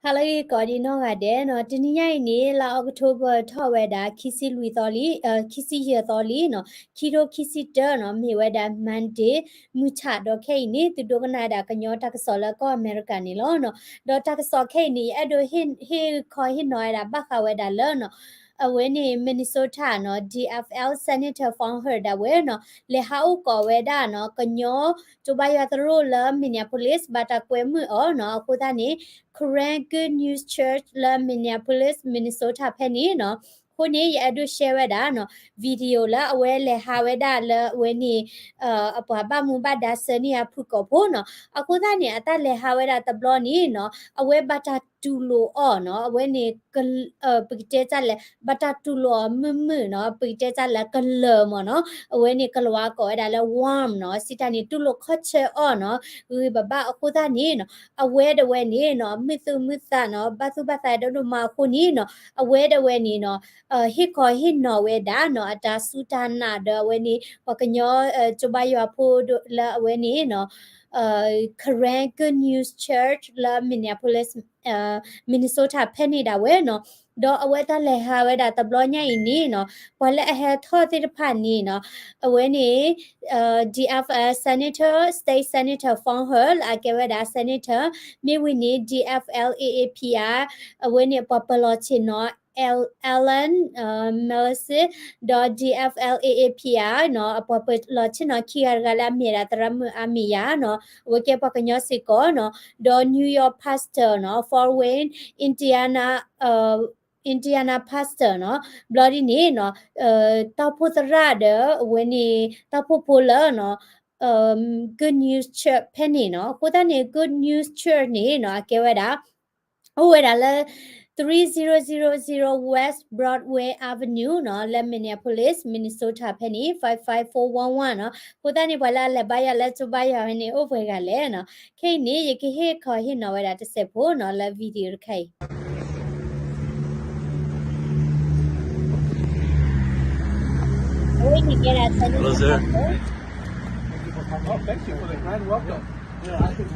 ဟါလၢအဂ့ၤကိးဒံးနီၢ်ဂၤဒဲးနီၤ, တနံၤညါအံၤန့ၣ် လါအီးကထိဘၢၣ်ထီၣ်ဝဲဒၣ် ခံဆံလွံၢ်သီလံ, ခံဆံယဲၢ်သီလံနီၤ, ခံထိခံဆံတၢနီၤ, မ့ၢ်ဝဲဒၣ် Monday မုၢ်ဆၣ်ဒီးခဲအံၤန့ၣ် သုဒိကနၣ်ဝဲဒၣ်ကညီတၢ်ကစီၣ်လၢကီၢ်အမဲရကၤန့ၣ်လီၤနီၤ. ဒီးတၢ်ကစီၣ်ခဲအံၤန့ၣ် ယအဲၣ်ဒိးဟ့ၣ်ခီဟ့ၣ်နီၤဝဲဒၣ်ဘၣ်ဃးဝဲဒၣ်လၢနီၤ အဝဲန့ၣ် Minnesota နီၤ D F L Senator Von Herr ဒၣ်ဝဲနီၤ လဲၤဟးအိၣ်ကိးဝဲဒၣ်နီၤ ကညီကၠိဘါယွၤသရိာ်လၢ Minneapolis ဘၣ်တၢ်ကွဲမုာ်အီၤနီၤ. အဃိသတးန့ၣ် Karen Good News Church လၢ Minneapolis Minnesota ဖဲန့ၣ်နီၤ. အဃိန့ၣ် ယအဲၣ်ဒိး share ဝဲဒၣ်နီၤ video လၢအဝဲလဲၤဟးဝဲဒၣ်လၢအဝဲန့ၣ် အပှၤဘၣ်မူဘၣ်ဒါဆှၢန့ၢ်အဖုၣ်ကိာ်ဖိနီၤ. အဃိသတးန့ၣ် အတၢ်လဲၤဟးဝဲဒၣ်တဘျီန့ၣ်နီၤ အဝဲဘၣ်တၢ်တူၢ်လိာ်အီၤနီၤ အဝဲန့ၣ် ပကတဲတၢ်လဲၣ် ဘၣ်တၢ်တူၢ်လိာ်အီၤမုာ်မုာ်နီၤ ပကတဲတၢ်လၢကလၢၤမ့ၢ်နီၤ အဝဲန့ၣ် ကလၤဝါကိးဝဲဒၣ်လၢ warm နီၤ စံးတၢ်န့ၣ် တူၢ်လိာ်ခီၣ်ဆၢအီၤနီၤ ဂ့ၤဂ့ၤဘၣ်ဘၣ်အဃိသတးန့ၣ်နီၤ အဝဲဒၣ်ဝဲန့ၣ်နီၤ မုာ်သူၣ်မုာ်သးနီၤ ဘၣ်သူၣ်ဘၣ်သးဒိၣ်ဒိၣ်မးအဃိန့ၣ်နီၤ အဝဲဒၣ်ဝဲန့ၣ်နီၤ ဟ့ၣ်ခီဟ့ၣ်နီၤဝဲဒၣ်နီၤ အတၢ်စူၢ်တၢ်နာ်ဒီးအဝဲန့ၣ် ပှၤကညီ ကၠိဘါယွၤဖိလၢအဝဲန့ၣ်နီၤ Karen Good News Church လၢ Minneapolis Minnesota ဖဲန့ၣ်ဒၣ်ဝဲနီၤ. ဒီးအဝဲတၢ်လဲၤဟးဝဲဒၣ်တဘျီညါအံၤန့ၣ်နီၤ ပှၤလၢအဟဲထီၣ်သ့ၣ်တဖၣ်န့ၣ်နီၤ အဝဲန့ၣ် D F L Senator, State Senator Von Herr လၢအကဲဝဲဒၣ် Senator မ့ၢ်ဝံၤန့ၣ် D F L A A P အ အဝဲန့ၣ်ပှၤပၢၤလီၤဆ့ၣ်နီၤ Alan Melissa ဒီး D F L A A P အ နီၤ အပှၤပၢၤလီၤဆ့ၣ်နီၤခံဂၤတဂၤလၢအမ့ၢ်ဝဲဒၣ် သရၣ်မုၣ်အါမံၤယၤနီၤ အဝဲကဲပှၤကညီစ့ၢ်ကီးနီၤ ဒီး New York Pastor နီၤ Fort Wayne Indiana Indiana Pastor နီၤ ဘျီဒ်န့ၣ်နီၤ တၢ်အိၣ်ဖှိၣ်သရၣ်ဒီးအဝဲန့ၣ် တၢ်အိၣ်ဖှိၣ်ဖိလၢနီၤ Good News Church ဖဲန့ၣ်နီၤ အဃိသတးန့ၣ် Good News Church န့ၣ်နီၤ အကဲဝဲဒၣ် အိၣ်ဝဲဒၣ်လၢ three zero zero zero West Broadway Avenue နီၤ လၢ Minneapolis Minnesota ဖဲန့ၣ် five five four one one နီၤ အဃိသတးန့ၣ် ပှၤလၢအလဲၤဘါယွၤလၢကၠိဘါယွၤဖဲန့ၣ် အိၣ်ပှဲၤဂၤလဲၣ်နီၤ ခဲအံၤန့ၣ် ယကဟ့ၣ်ခီဟ့ၣ်နီၤဝဲဒၣ်တစဲးဖိနီၤ လၢ video တခါအံၤ Hello, sir. Oh, thank you for the kind welcome. Yeah, I should,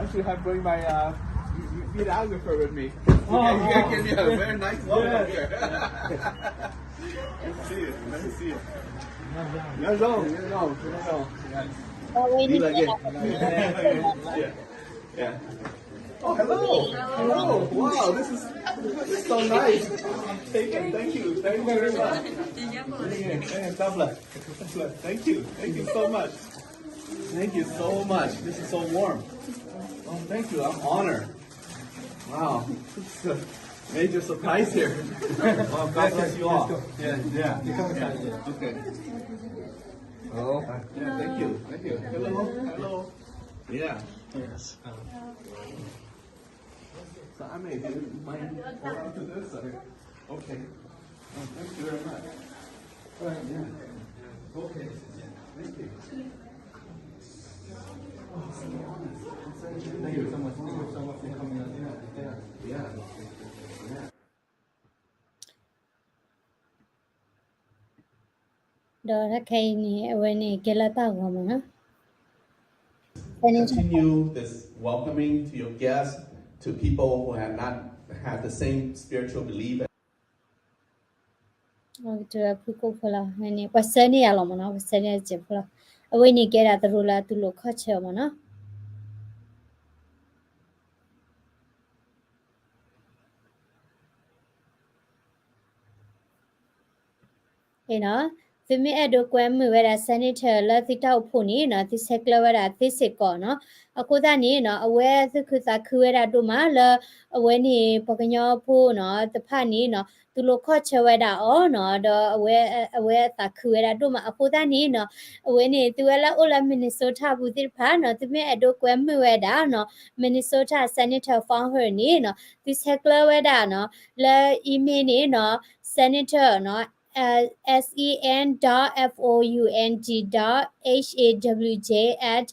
I should have bring my uh, videographer with me. You guys, you guys gave me a very nice welcome here. Good to see you. Nice to see you. Hello, hello, hello. Viva again. Yeah. Oh, hello. Hello. Wow, this is, this is so nice. Thank you. Thank you. Thank you very much. Thank you. Thank you. Thank you so much. Thank you so much. This is so warm. Oh, thank you. I'm honored. Wow. This is a major surprise here. Well, God bless you all. Yeah, yeah, yeah. Okay. Hello. Yeah, thank you. Thank you. Hello. Hello. Yeah. Yes. So I may do mine. Okay. Oh, thank you very much. All right, yeah. Okay. Thank you. Oh, so honest. Thank you so much. Thank you so much for coming out. Yeah, yeah, yeah. ဒီးတၢ်ခဲအံၤန့ၣ် အဝဲန့ၣ်ကဲလၢတၢ်ဂီၤမ့ၢ်နီၤ Continue this welcoming to your guests, to people who have not had the same spiritual belief. အဖုၣ်ကိၣ်ဖိလီၤ ပှၤဆှၢန့ၢ်ယၤလီၤမ့ၢ်နီၤ ပှၤဆှၢန့ၢ်ယၤစဲးဖိလီၤ အဝဲန့ၣ်ကဲဒၣ်တရူးလၢအတူၢ်လိာ်ခီၣ်ဆၢမ့ၢ်နီၤ သုမ့ၢ်အဲၣ်ဒိးကွဲမုာ်ဝဲဒၣ် senator လၢသုတၢ်အိၣ်ဖှိၣ်န့ၣ်နီၤ သုဆဲးကျၢဝဲဒၣ်သ့စ့ၢ်ကီးနီၤ အဃိသတးန့ၣ်နီၤ အဝဲသူၣ်ခုသးခုဝဲဒၣ်ဒိၣ်မးလၢ အဝဲန့ၣ် ပှၤကညီဖိနီၤ တဖၣ်န့ၣ်နီၤ တူၢ်လိာ်ခီၣ်ဆၢဝဲဒၣ်အီၤနီၤ ဒီးအဝဲ အဝဲအသးခုဝဲဒၣ်ဒိၣ်မး အဃိသတးန့ၣ်နီၤ အဝဲန့ၣ် သုဝဲလၢအိၣ်လၢ Minnesota ပူၤသ့ၣ်တဖၣ်နီၤ သုမ့ၢ်အဲၣ်ဒိးကွဲမုာ်ဝဲဒၣ်နီၤ Minnesota Senator Von Herr န့ၣ်နီၤ သုဆဲးကျၢဝဲဒၣ်နီၤ လၢ email န့ၣ်နီၤ senator နီၤ S E N dot F O U N G dot H A W J at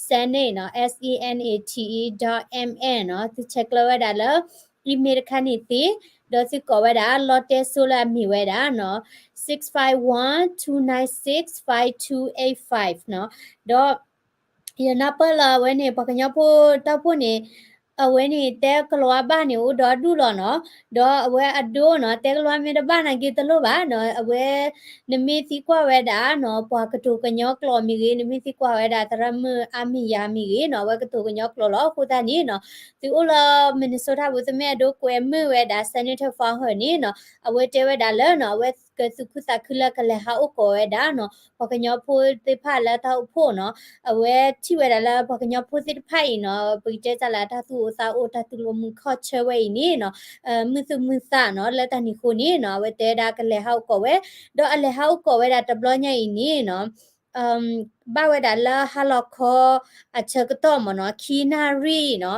senate နီၤ S E N A T E dot M N နီၤ သုဆဲးကျၢဝဲဒၣ်လၢ email တခါန့ၣ်သ့ ဒီးသုကိးဝဲဒၣ် လီတဲစိလၢအမ့ၢ်ဝဲဒၣ်နီၤ six five one, two nine six, five two eight five နီၤ ဒီး ယနၢ်ပၢၢ်လၢအဝဲန့ၣ် ပှၤကညီဖိတၢ်အိၣ်ဖှိၣ်န့ၣ် အဝဲန့ၣ်တဲကလီၤဝါဘၣ်န့ၣ်အိၣ်ဒီဒူၣ်လီၤနီၤ, ဒီးအဝဲအဒိနီၤ တဲကလီၤဝါမ့ၢ်တဘၣ်နာ်က့တလိၣ်ဘၣ်နီၤ, အဝဲ နမ့ၢ်သံကွၢ်ဝဲဒၣ်နီၤ ပှၤကတိၤကညီကျိာ်မ့ၢ်ဂ့ၤ, နမ့ၢ်သံကွၢ်ဝဲဒၣ်သရၣ်မုၣ်အါမံၤယါမံၤဂ့ၤနီၤ အဝဲကတိၤကညီကျိာ်လီၤ. အဃိသတးန့ၣ်နီၤ သုအိၣ်လၢ Minnesota ပူၤ သုမ့ၢ်အဲၣ်ဒိးကွဲမုာ်ဝဲဒၣ် Senator Farmer န့ၣ်နီၤ အဝဲတဲဝဲဒၣ်လၢနီၤ အဝဲကသူၣ်ခုသးခုလၢကလဲၤဟးအိၣ်ကိးဝဲဒၣ်နီၤ ပှၤကညီဖိသ့ၣ်တဖၣ်လၢတၢ်အိၣ်ဖှိၣ်နီၤ, အဝဲထံၣ်ဝဲဒၣ်လၢပှၤကညီဖိသ့ၣ်တဖၣ်အံၤနီၤ ပကတဲတၢ်လၢတၢ်သူၣ်အိၣ်သးအိၣ် တၢ်တူၢ်လိာ်မုာ်ခီၣ်ဆၢဝဲအံၤန့ၣ်နီၤ မုာ်သူၣ်မုာ်သးနီၤ လၢတၢ်န့ၣ်အဃိန့ၣ်နီၤ အဝဲတဲဒၣ်ကလဲၤဟးအိၣ်ကိးဝဲ, ဒီးအလဲၤဟးအိၣ်ကိးဝဲဒၣ်တဘျီညါအံၤန့ၣ်နီၤ ဘၣ်ဝဲဒၣ်လၢဟါလီၤခီအဆၢကတီၢ်မ့ၢ်နီၤ ခံနၣ်ရံၣ်နီၤ,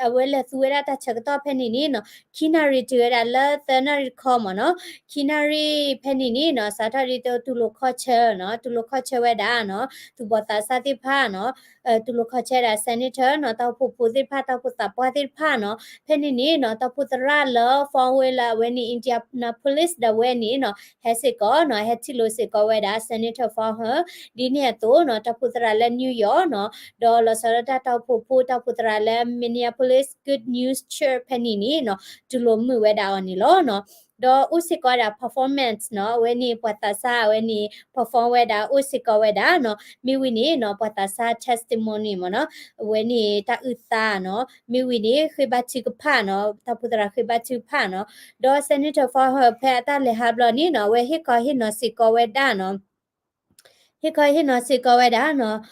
အဝဲလဲၤသူဝဲဒၣ်တၢ်ဆၢကတီၢ်ဖဲန့ၣ်န့ၣ်နီၤ ခံနၣ်ရံၣ်တုၤဝဲဒၣ်လၢသၢနၣ်ရံၣ်တခီမ့ၢ်နီၤ, ခံနၣ်ရံၣ်ဖဲန့ၣ်န့ၣ်နီၤ စးထီၣ်ဒ်သိးတူၢ်လိာ်ခီၣ်ဆၢနီၤ တူၢ်လိာ်ခီၣ်ဆၢဝဲဒၣ်နီၤ သူၣ်ဘီၣ်သးစၢ်သ့ၣ်တဖၣ်နီၤ တူၢ်လိာ်ခီၣ်ဆၢဒၣ် Senator နီၤ တၢ်အိၣ်ဖှိၣ်ဖိသ့ၣ်တဖၣ် တၢ်အိၣ်ဖှိၣ်သးပှၢ်သ့ၣ်တဖၣ်နီၤ ဖဲန့ၣ်န့ၣ်နီၤ တၢ်အိၣ်ဖှိၣ်သရၣ်လၢ Farmer လၢအဝဲန့ၣ် Indianapolis ဒၣ်ဝဲန့ၣ်နီၤ ဟဲစ့ၢ်ကီးနီၤ ဟဲထံၣ်လိာ်စ့ၢ်ကီးဝဲဒၣ် Senator Farmer ဒ်န့ၣ်အသိးနီၤ တၢ်အိၣ်ဖှိၣ်သရၣ်လၢ New York နီၤ ဒီးလီၤဆီဒၣ်တၢ် တၢ်အိၣ်ဖှိၣ်ဖိ တၢ်အိၣ်ဖှိၣ်သရၣ်လၢ Minneapolis Good News Church ဖဲန့ၣ်န့ၣ်နီၤ တူၢ်လိာ်မုာ်ဝဲဒၣ်အီၤန့ၣ်လီၤနီၤ ဒီးအိၣ်စ့ၢ်ကီးဝဲဒၣ် performance နီၤ အဝဲန့ၣ်ပှၤသးစၢ်အဝဲန့ၣ် perform ဝဲဒၣ် အိၣ်စ့ၢ်ကီးဝဲဒၣ်နီၤ မ့ၢ်ဝံၤန့ၣ်နီၤ ပှၤသးစၢ် testimony မ့ၢ်နီၤ အဝဲန့ၣ်တၢ်အုၣ်သးနီၤ မ့ၢ်ဝံၤန့ၣ် ဃ့ဘါထုကဖၣ်နီၤ တၢ်အိၣ်ဖှိၣ်သရၣ်ဃ့ဘါထုကဖၣ်နီၤ ဒီး Senator Farmer ဖဲအတၢ်လဲၤဟးဘျီန့ၣ်နီၤ အဝဲဟ့ၣ်ခီဟ့ၣ်နီၤစ့ၢ်ကီးဝဲဒၣ်နီၤ ဟ့ၣ်ခီဟ့ၣ်နီၤစ့ၢ်ကီးဝဲဒၣ်နီၤ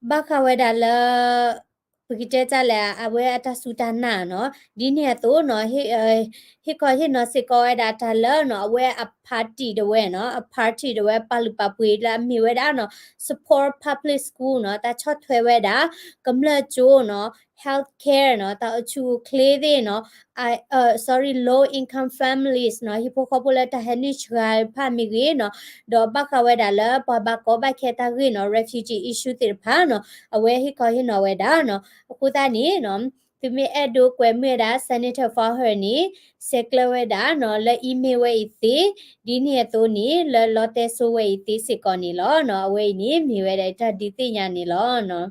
ဘၣ်ဃးဝဲဒၣ်လၢ ပကတဲတၢ်လဲၣ် အဝဲအတၢ်စူၢ်တၢ်နာ်နီၤ ဒ်န့ၣ်အသိးနီၤ ဟ့ၣ်ခီဟ့ၣ်နီၤစ့ၢ်ကီးဝဲဒၣ်တၢ်လၢနီၤ အဝဲအ party ဒၣ်ဝဲနီၤ အ party ဒၣ်ဝဲ ပာ်လုၢ်ပာ်ပှ့ၤလၢအမ့ၢ်ဝဲဒၣ်နီၤ support public school နီၤ တၢ်ဆီၣ်ထွဲဝဲဒၣ် ကမျၢၢ်ကၠိနီၤ health care နီၤ တၢ်အိၣ်ဆူၣ်အိၣ်ချ့သ့ၣ်နီၤ sorry, low income families နီၤ ဟံၣ်ဖိဃီဖိလၢတၢ်ဟဲနုာ်စှၤတဖၣ်မ့ၢ်ဂ့ၤနီၤ ဒီးဘၣ်ဃးဝဲဒၣ်လၢပှၤဘၣ်ကီဘၣ်ခဲတၢ်ဂ့ၢ်နီၤ refugee issue သ့ၣ်တဖၣ်နီၤ အဝဲဟ့ၣ်ခီဟ့ၣ်နီၤဝဲဒၣ်နီၤ အဃိသတးန့ၣ်နီၤ သုမ့ၢ်အဲၣ်ဒိးကွဲမုာ်ဝဲဒၣ် Senator Farmer န့ၣ် ဆဲးကျၢဝဲဒၣ်နီၤ လၢ email ဝဲအံၤသ့, ဒ်န့ၣ်အသိးန့ၣ် လၢလီတဲစိဝဲအံၤသ့စ့ၢ်ကီးန့ၣ်လီၤနီၤ. အဝဲအံၤန့ၣ် မ့ၢ်ဝဲဒၣ်တၢ်ဒုးသ့ၣ်ညါန့ၣ်လီၤနီၤ.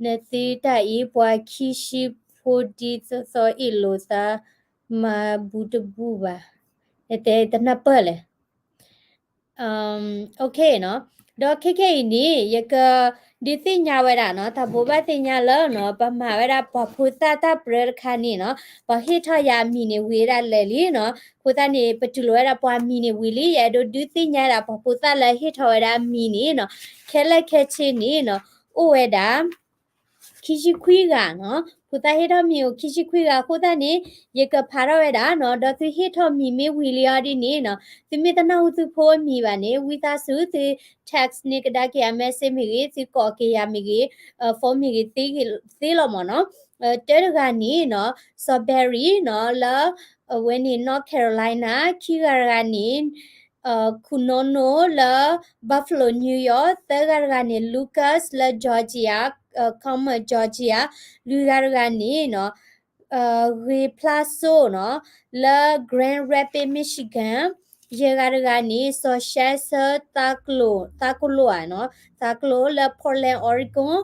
နသုတၢ်အံၤ ပှၤခံဆံဖိဒံသီသီအ့ၣ်လိာ်သး မၤဘူးတဘူးဘၣ်, နတဲတနၢ်ပၢၢ်လဲၣ်. OK နီၤ, ဒီးခဲခဲအံၤန့ၣ် ယကဒုးသ့ၣ်ညါဝဲဒၣ်နီၤ, တၢ်ဘိးဘၣ်သ့ၣ်ညါလၢနီၤ, ပမၤဝဲဒၣ်ပှၤဖိသၣ်တၢ်ပြၢတခါန့ၣ်နီၤ, ပှၤဟ့ၣ်ထီၣ်ယၤအမံၤန့ၣ်ဝံၤဝဲဒၣ်လၢာ်လံနီၤ. အဃိသတးန့ၣ် ပတူၢ်လိာ်ဝဲဒၣ်ပှၤမံၤန့ၣ်ဝံၤလံ, ယအဲၣ်ဒိးဒုးသ့ၣ်ညါဒၣ်ပှၤဖိသၣ်လၢဟ့ၣ်ထီၣ်ဝဲဒၣ်အမံၤန့ၣ်နီၤ, ခဲလၢာ်ခဲဆ့န့ၣ်နီၤ, အိၣ်ဝဲဒၣ် ခံဆံခွံဂၤနီၤ, ဖိသၣ်ဟ့ၣ်ထီၣ်မံၤအိၣ်ခံဆံခွံဂၤအဃိသတးန့ၣ်, ယကဖးထီၣ်ဝဲဒၣ်နီၤ, ဒီးသုဟ့ၣ်ထီၣ်မံၤမ့ၢ်ဝံၤလံအီၤဒ်န့ၣ်နီၤ, သုမ့ၢ်တနၢ်ဟူသုဖိအမံၤဘၣ်န့ၣ်, ဝံသးစူၤသု text န့ၢ်ကဒါက့ၤယၤ message မ့ၢ်ဂ့ၤ, သုကိးက့ၤယၤမ့ၢ်ဂ့ၤ, phone မ့ၢ်ဂ့ၤ, သ့လီၤမ့ၢ်နီၤ. တၢတဂၤန့ၣ်နီၤ, စီၤဘဲရံနီၤ, လၢ အဝဲန့ၣ် North Carolina, ခံဂၤတဂၤန့ၣ် ခူနီနိလၢ Buffalo, New York, သၢဂၤတဂၤန့ၣ် Lucas လၢ Georgia, Coleman, Georgia, လွံၢ်ဂၤတဂၤန့ၣ်နီၤ, ဂ့ၤဖျါစိနီၤ, လၢ Grand Rapids, Michigan, ယဲၢ်ဂၤတဂၤန့ၣ် စီၤၡဲဆၢ သးကလိၤ, သးကလိၤဧါနီၤ, သးကလိၤ လၢ Portland, Oregon,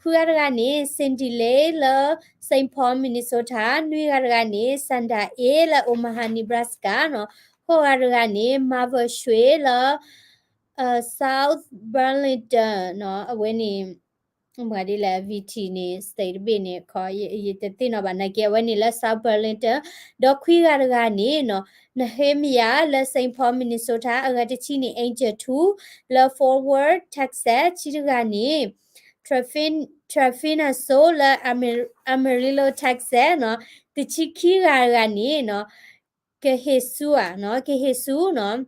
ဃုဂၤတဂၤန့ၣ် Cindy Lei လၢ Saint Paul, Minnesota, နွံဂၤတဂၤန့ၣ် Sandra A လၢ Omaha, Nebraska နီၤ, ဃိးဂၤတဂၤန့ၣ် Marva Shui လၢ South Burlington နီၤ, အဝဲန့ၣ် မ့ၢ်ဒ်လဲၣ် V T န့ၣ် state တဘ့ၣ်န့ၣ် ခီ ယတသ့ၣ်နီၣ်ဘၣ်နာ်က့ အဝဲန့ၣ်လၢ South Burlington, ဒီးခွံဂၤတဂၤန့ၣ်နီၤ, Nehemiah လၢ Saint Paul, Minnesota, အဂၤတဆံန့ၣ် Angel Tu လၢ Fort Worth, Texas, ဆံတဂၤန့ၣ် Trafina So လၢ Amarillo, Texas နီၤ, တဆံခံဂၤတဂၤန့ၣ်နီၤ ကဟ့ၣ်ဆူဧါနီၤ, ကဟ့ၣ်ဆူနီၤ,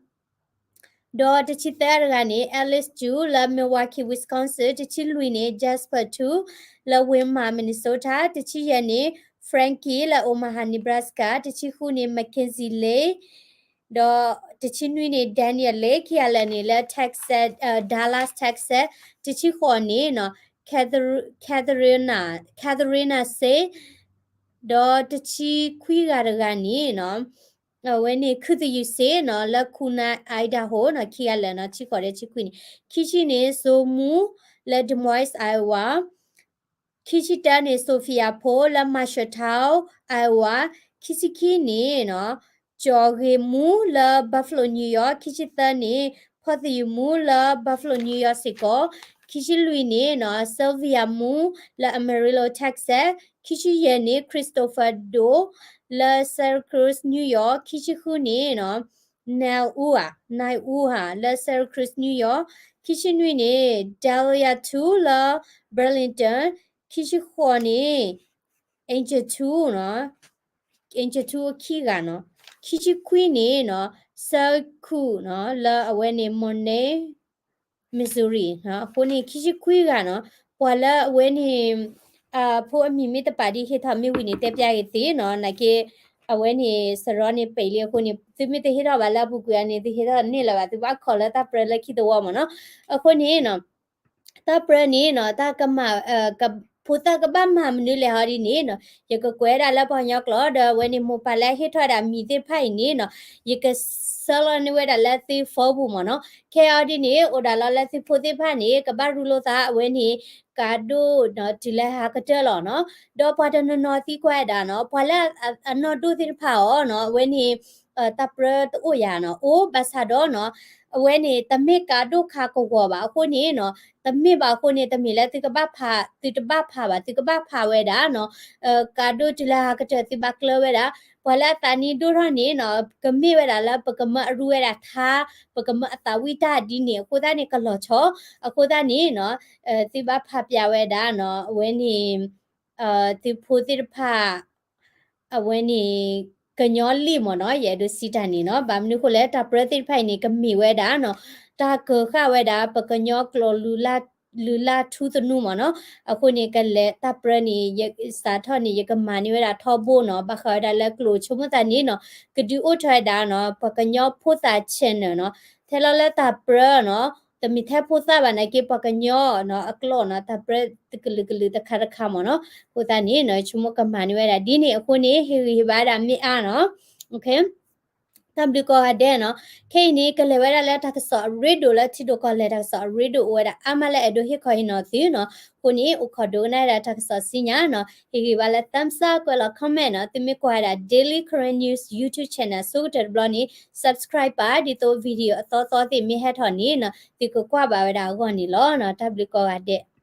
ဒီးတဆံသၢဂၤတဂၤန့ၣ် Alice Chu လၢ Milwaukee, Wisconsin, တဆံလွံၢ်န့ၣ် Jasper Tu လၢ Wilmot, Minnesota, တဆံယဲၢ်န့ၣ် Frankie လၢ Omaha, Nebraska, တဆံဃုန့ၣ် Mackenzie Lei ဒီးတဆံနွံန့ၣ် Daniel Lei, ခံဂၤလၢာ်န့ၣ်လၢ Texas, Dallas, Texas, တဆံဃိးန့ၣ်နီၤ Catherine, Catherine, Catherine Se, ဒီးတဆံခွံဂၤတဂၤန့ၣ်နီၤ, အဝဲန့ၣ် ခုသူယူၤစ့နီၤ လၢ Kuna, Idaho နီၤ, ခံဂၤလၢာ်နီၤ, ဆံဃိးဒီးဆံခွံန့ၣ်, ခံဆံန့ၣ် Zo Mu လၢ Des Moines, Iowa, ခံဆံတၢန့ၣ် Sophia ဖိလၢ Marshalltown, Iowa, ခံဆံခံန့ၣ်နီၤ ကၠီၤဂ့ၤမူလၢ Buffalo New York, ခံဆံသၢန့ၣ် ဖီၣ်သယုၢ်မူလၢ Buffalo New York စ့ၢ်ကီး, ခံဆံလွံၢ်န့ၣ်နီၤ Sylvia မူလၢ Amarillo, Texas, ခံဆံယဲၢ်န့ၣ် Christopher ဒိၣ်လၢ Syracuse, New York, ခံဆံဃုန့ၣ်နီၤ နဲၣ်အူဧါ, နဲၣ်အူဧါ လၢ Syracuse, New York, ခံဆံနွံန့ၣ် Dahlia ထူလၢ Burlington, ခံဆံဃိးန့ၣ် Angel ထူနီၤ, Angel ထူခံဂၤနီၤ, ခံဆံခွံန့ၣ်နီၤ စၢခုနီၤ လၢအဝဲန့ၣ် Monett, Missouri နီၤ, အဃိန့ၣ် ခံဆံခွံဂၤနီၤ, ပှၤလၢအဝဲန့ၣ် အဖိအမံၤမ့ၢ်တပာ်ဒ်ဟ့ၣ်ထီၣ်မ့ၢ်ဝံၤန့ၣ် တဲပျၢ်က့ၤသ့နီၤ, နာ်က့ အဝဲန့ၣ် စရီန့ၣ်ပံးလံအဃိန့ၣ် သုမ့ၢ်တဟ့ၣ်ထီၣ်ဘၣ်လၢအပူၤကွံာ်အန့ၣ် သုဟ့ၣ်ထီၣ်န့ၢ်လၢၤဘၣ်, သုဘၣ် call လၢတၢ်ပြၢလၢခံသဝီမ့ၢ်နီၤ, အဃိန့ၣ်နီၤ တၢ်ပြၢန့ၣ်နီၤ တၢ်ကမၤ ဖိသၣ်ကဘၣ်မၤမနုၤလဲၣ်ဟီဒ်န့ၣ်နီၤ, ယကကွဲးဒၣ်လၢပှၤကညီကျိာ်ဒီး အဝဲန့ၣ်မိၢ်ပၢ်လၢဟ့ၣ်ထီၣ်ဒၣ်မံၤသ့ၣ်တဖၣ်အံၤန့ၣ်နီၤ, ယကဆှၢလီၤန့ၢ်ဝဲဒၣ်လၢသု phone ပူၤမ့ၢ်နီၤ, ခဲအံၤဒ်န့ၣ် အိၣ်ဒၣ်လီၤလၢသုဖိသ့ၣ်တဖၣ်န့ၣ် ကဘၣ်ရူလိာ်သးအဝဲန့ၣ် ကးဒိၣ်နီၤ တုၤလၢဟါကတၢၢ်လီၤနီၤ, ဒီးပှၤတနီၤနီၤသံကွၢ်ဝဲဒၣ်နီၤ ပှၤလၢအနီၢ်ဒိၣ်သ့ၣ်တဖၣ်အီၤနီၤ အဝဲန့ၣ် တၢ်ပြၢတအိၣ်ယၤနီၤ, အိၣ်ဘၣ်ဆၣ်ဒီးနီၤ အဝဲန့ၣ် တမ့ၢ်ကးဒိၣ်ခးကဝီၤဘၣ်အဃိန့ၣ်နီၤ, တမ့ၢ်ဘၣ်အဃိန့ၣ် တမ့ၢ်လၢသုကဘၣ်ဖး သုတဘၣ်ဖးဘၣ် သုကဘၣ်ဖးဝဲဒၣ်နီၤ, ကးဒိၣ်တုၤလၢဟါကတၢၢ်သုဘၣ်ကျၢၤဝဲဒၣ်, ပှၤလၢအသးနံၣ်ဒိၣ်ထီၣ်န့ၣ်နီၤ ကမ့ၢ်ဝဲဒၣ်လၢပကမၢအရူဝဲဒၣ်ထါ, ပကမၢအသးဝံၣ်တၢ်ဒ်န့ၣ် အဃိသတးန့ၣ် ကလီၤဆီ, အဃိသတးန့ၣ်နီၤ သုဘၣ်ဖးပျၢ်ဝဲဒၣ်နီၤ အဝဲန့ၣ် သုဖိသ့ၣ်တဖၣ် အဝဲန့ၣ် ကညီလံာ်မ့ၢ်နီၤ, ယအဲၣ်ဒိးစံးတၢ်န့ၣ်နီၤ, ဘၣ်မနုၤအဃိလဲၣ် တၢ်ပြၢသ့ၣ်တဖၣ်အံၤန့ၣ် ကမ့ၢ်ဝဲဒၣ်နီၤ တၢ်ကၢၤဃာ်ဝဲဒၣ် ပကညီကျိာ်လုၢ်လၢ်ထူသနူမ့ၢ်နီၤ, အဃိန့ၣ် ကလဲၤတၢ်ပြၢန့ၣ် ယစးထီၣ်န့ၣ် ယကမၤန့ၢ်ဝဲဒၣ်ထီဘိနီၤ, ဘၣ်ဃးဝဲဒၣ်လၢကျိာ်ဆိကမိၣ်သးန့ၣ်နီၤ ကဒုးအိၣ်ထီၣ်ဝဲဒၣ်နီၤ ပှၤကညီဖိသၣ် channel နီၤ, ထဲလီၤလၢတၢ်ပြၢနီၤ တမ့ၢ်ထဲဖိသၣ်ဘၣ်နာ်က့ ပှၤကညီနီၤ အကျိာ်နီၤ တၢ်ပြၢတကလုာ်ကလုာ်တခါတခါမ့ၢ်နီၤ, အဃိသတးန့ၣ်နီၤ ဆိကမိၣ်ကမၤန့ၢ်ဝဲဒၣ်ဒ်န့ၣ်အဃိန့ၣ် ဟ့ၣ်ဂံၢ်ဟ့ၣ်ဘါဒၣ်မ့ၢ်အါနီၤ, တၢ်ဘျုးကိးဂၤဒဲးနီၤ, ခဲအံၤန့ၣ် ကလဲၤဝဲဒၣ်လၢတၢ်ကစီၣ်အရ့ဒိၣ်လၢထံဒိၣ်ကီၢ်လဲၢ် တၢ်ကစီၣ်အရ့ဒိၣ်အိၣ်ဝဲဒၣ်အါမးလၢအဲၣ်ဒိးဟ့ၣ်ခီဟ့ၣ်နီၤသုနီၤ, အဃိန့ၣ် အိၣ်ခိးဒိကနၣ်ဝဲဒၣ်တၢ်ကစီၣ်ဆူညါနီၤ, ဟ့ၣ်ဂံၢ်ဘါလၢ thumbs up ကွဲးလီၤ comment နီၤ, သုမ့ၢ်ကွၢ်ဝဲဒၣ် Daily Karen News YouTube channel ဆိကတၢၢ်တဘျီန့ၣ် subscribe ပာ် ဒ်သိး video အသီသီသ့ၣ်မ့ၢ်ဟဲထီၣ်န့ၣ်နီၤ သုကကွၢ်ဘၣ်ဝဲဒၣ်အဂီၢ်န့ၣ်လီၤနီၤ, တၢ်ဘျုးကိးဂၤဒဲး.